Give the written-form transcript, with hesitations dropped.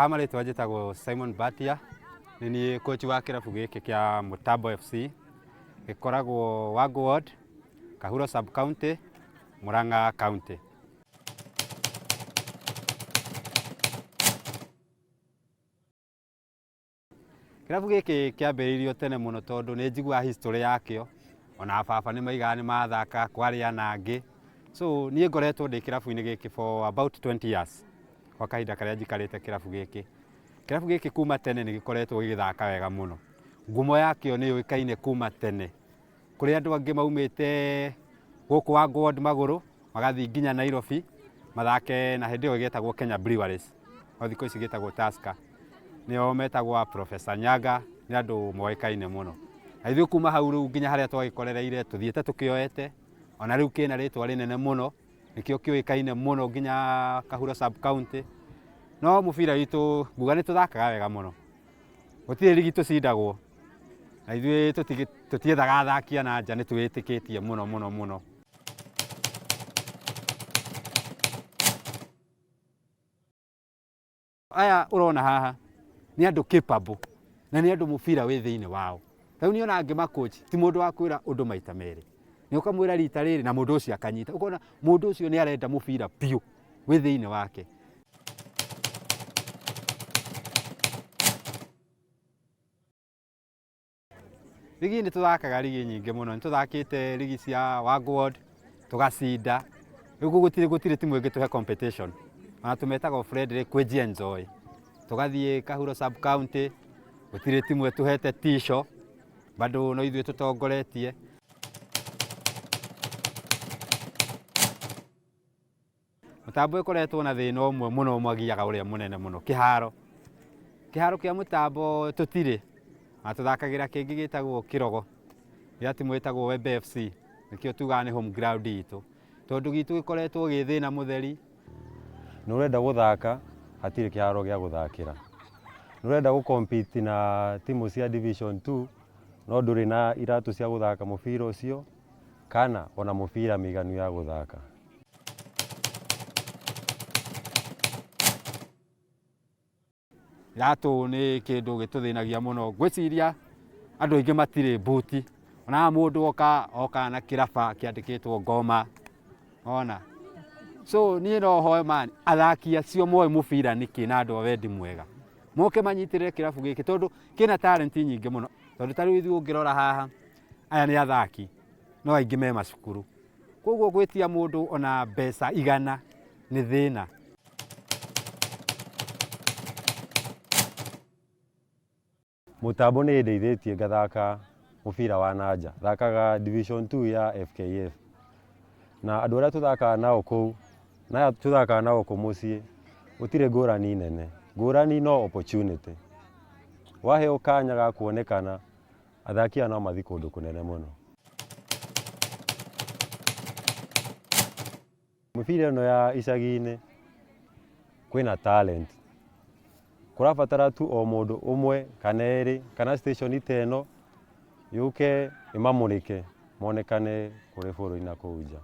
Kwa marĩtwa njĩtagwo Simon Batia, nĩ niĩ coach wa kĩrabu gĩkĩ kĩa Mũtambo FC, gĩkoragwo Wangũ Ward, Kahuro Sub County, Murang'a County. Kĩrabu gĩkĩ kĩambĩrĩirio tene mũno tondũ nĩ njiguaga history yakĩo, ona baba nĩ maigaga nĩ mathaka, kwarĩ ana angĩ. So niĩ ngoretwo ndĩ kĩrabu-inĩ gĩkĩ for about 20 years, gwa kahinda karĩa njikarĩte kĩrabu gĩkĩ. Kĩrabu gĩkĩ kuma tene nĩ gĩkoretwo gĩgĩthaka wega mũno. Ngumo yakĩo nĩ yũĩkaine kuma tene. Kũrĩ andũ angĩ maumĩte gũkũ Wangũ Ward Magũrũ, magathiĩ nginya Nairobi, mathake na hĩndĩ ĩyo gĩetagwo Kenya Breweries, no thikũ ici gĩtagwo Tusker. Nĩo metagwo a Professor Nyaga, nĩ andũ moĩkaine mũno. Na ithuĩ kuma hau rĩu nginya harĩa twagĩkorereire tũthiĩte tũkĩoete, ona rĩu kĩna rĩtwa rĩnene mũno, nĩkĩo kĩũĩkaine mũno nginya Kahuro sub county. No mũbira witũ nguga nĩ tũthakaga wega mũno. Gũtirĩ rigi tũcindagwo, na ithuĩ tũtiethaga athaki a na nja nĩ twĩĩtĩkĩtie mũno mũno mũno. Aya ũrona haha nĩ andũ capable na nĩ andũ mũbira wĩ thĩinĩ wao. Rĩu niĩ ona ngĩma coach ti mũndũ wa kwĩra ũndũ maita merĩ. Nĩ ũkamwĩra rita rĩrĩ na mũndũ ũcio akanyita. Ũkona mũndũ ũcio nĩ arenda mũbira biũ wĩ thĩinĩ wake. Rigi nĩ tũthakaga rigi nyingĩ mũno, nĩ tũthakĩte rigi cia Wangũ Ward tũgacinda, rĩu gũtirĩ gũtirĩ timu ĩngĩtũhe competition, ona tũmetagwo friendly kwĩ enjoy, tũgathiĩ Kahuro sub county, gũtirĩ timu ĩtũhete tisho, bado no ithuĩ tũtongoretie. Mũtambo ĩkoretwo na thĩna ũmwe mũno ũmagiaga ũrĩa mũnene mũno, kĩharo. Kĩharo kĩa mũtambo tũtirĩ, na tũthakagĩra kĩngĩ gĩtagwo kĩrogo, gĩa timũ ĩtagwo Wembe FC, nĩkĩo tugaga nĩ home ground itũ, tondũ gitũ gĩkoretwo gĩ thĩna mũtheri. Nĩ ũrenda gũthaka, hatirĩ kĩharo gĩa gũthakĩra. Nĩ ũrenda gũ compete na timũ cia division two, no ndũrĩ na iratũ cia gũthaka mũbira ũcio, kana ona mũbira mĩiganu ya gũthaka. Iratũ nĩ kĩndũ gĩtũthĩnagia mũno, ngwĩciria andũ aingĩ matirĩ mbuti, ona mũndũ oka oka na kĩraba kĩandĩkĩtwo ngoma, wona. So niĩ no hoe man athaki acio moĩ mũbira nĩkĩ na andũ a wendi mwega, moke manyitĩrĩre kĩrabu gĩkĩ tondũ kĩna talent nyingĩ mũno, tondũ ta rĩu ithuĩ ũngĩrora haha, aya nĩ athaki, no aingĩ me macukuru. Koguo gwĩtia mũndũ ona mbeca igana nĩ thĩna. Mũtambo nĩ ĩndeithĩtie ngathaka mũbira wa na nja, thakaga division 2 ya FKF na andũ arĩa tũthakaga nao kũu na aya tũthakaga nao gũkũ mũciĩ gũtirĩ ngũrani nene, ngũrani no opportunity. Waheo kanya ga kuonekana athaki aya no mathiĩ kũndũ kũnene mũno. Mĩbira ĩno ya icagi-inĩ kwĩna talent, kũrabatara tu o mũndũ ũmwe kana erĩ kana station ta ĩno yũke ĩmamũrĩke monekane kũrĩ bũrũri na kũu nja.